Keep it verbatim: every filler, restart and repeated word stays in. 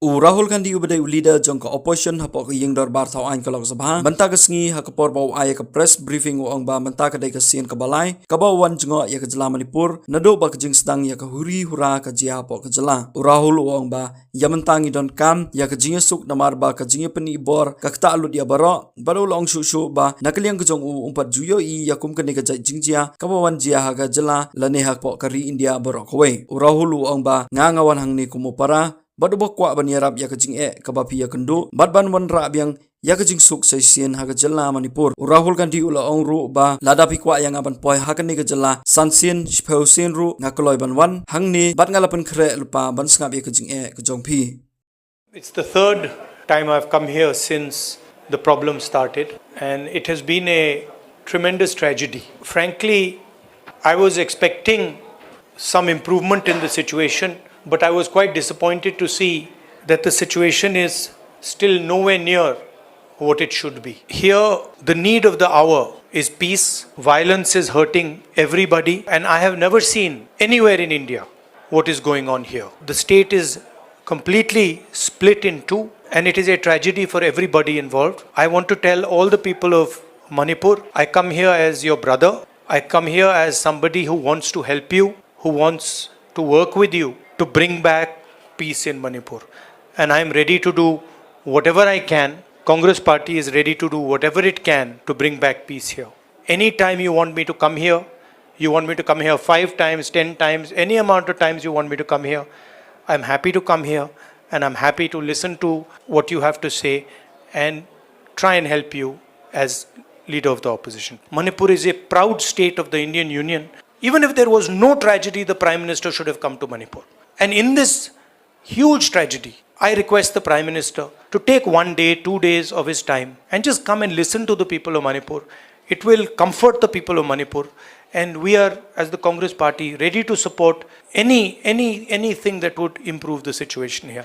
U Rahul Gandhi uba dei u leader jong ka opposition hapoh ka ïing dorbar thaw aiñ ka Lok Sabha, mynta ka sngi ha ka por ba u ai ïa ka press briefing u ong ba mynta ka dei ka sien kaba lai kaba wan jngoh ïa ka jylla Manipur naduh ba ka jingsdang ïa ka huri hura ka jia hapoh ka jylla. U Rahul u ong ba ïa mynta ngi donkam ïa ka jingïasuk namar ba ka jingïapyni bor ka ktah lut ïa baroh, bad u la ong shuh shuh ba na ka liang ka jong u um pat ju ïohi ïa kum kane ka jait jingjia kaba wan jia ha ka jylla lane hapoh ka ri India baroh kawei. U Rahul u ong ba nga nga wan hangne kum u para bad uba kwah ban ïarap ïa ka jingeh kaba phi ïakynduh bad ban wanrah biang ïa ka jingsuk sa shisien ha ka jylla Manipur. U Rahul Gandhi u la ong ruh ba lada phi kwah ïa nga ban poi ha kane ka jylla san sien, shiphew sien ruh nga kloi ban wan hangne bad nga la pynkhreh lypa ban sngap ïa ka jingeh ka jong phi. It's the third time I've come here since the problem started, and it has been a tremendous tragedy. Frankly, I was expecting some improvement in the situation, but I was quite disappointed to see that the situation is still nowhere near what it should be. Here, the need of the hour is peace. Violence is hurting everybody, and I have never seen anywhere in India what is going on here. The state is completely split in two, and it is a tragedy for everybody involved. I want to tell all the people of Manipur, I come here as your brother. I come here as somebody who wants to help you, who wants to work with you to bring back peace in Manipur. And I am ready to do whatever I can. Congress party is ready to do whatever it can to bring back peace here. Anytime you want me to come here, you want me to come here five times, ten times, any amount of times you want me to come here, I'm happy to come here, and I'm happy to listen to what you have to say and try and help you as leader of the opposition. Manipur is a proud state of the Indian Union. Even if there was no tragedy, the Prime Minister should have come to Manipur. And in this huge tragedy, I request the Prime Minister to take one day, two days of his time and just come and listen to the people of Manipur. It will comfort the people of Manipur. And we are, as the Congress party, ready to support any, any, anything that would improve the situation here.